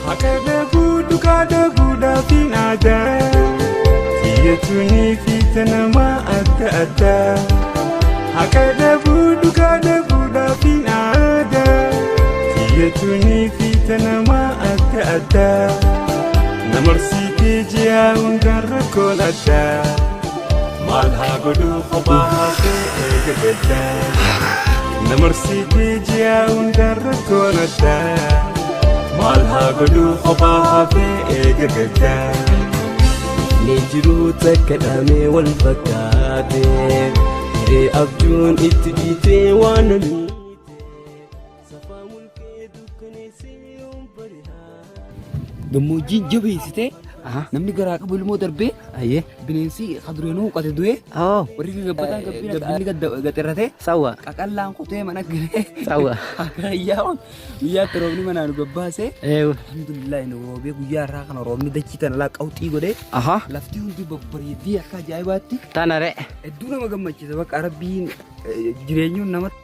Haqa dhabuu dhugaa dhabuudhaaf hin aadaa. Xiyyeetuunii fi tanamaa adda addaa. Haqa dhabuu dhugaa dhabuudhaaf hin aadaa. Xiyyeetuunii fi tanamaa adda addaa. Namarsiitee ji'a hundaan rakkoon addaa. Maal haa godhuu kophaa hafee eega gaddaa. Namarsiitee ji'a hundaan rakkoon addaa. Maal haa godhuu kophaa hafee eega gaddaa. Ni jiruu takka dhaamee wal fakkaate hiree abjuun itti dhiitee waan na miite safaa mulqee dukkaneessee yoom bari'aa. Gammoojjiin jabeessitee namni garaa qabu ilmoo darbee Ayyee. bineensi kadureenuu huqate du'ee Oo. warri gagabbataan gabbina gabbinni gaxirratee Sawwa. qaqallaan qotee mana galee Sawwa. akkaayyaa'uun guyyaatti roobni manaa nu gabbaasee Eewu. alhamdulillah nu roobee guyyaa irraa kana roobni dachii tana laa qawxii godhee Aha. lafti hundi babbareeddii akka ajaa'ibaatti Tana re. hedduu nama gammachiisa bakka rabbiin jireenyuun namatti.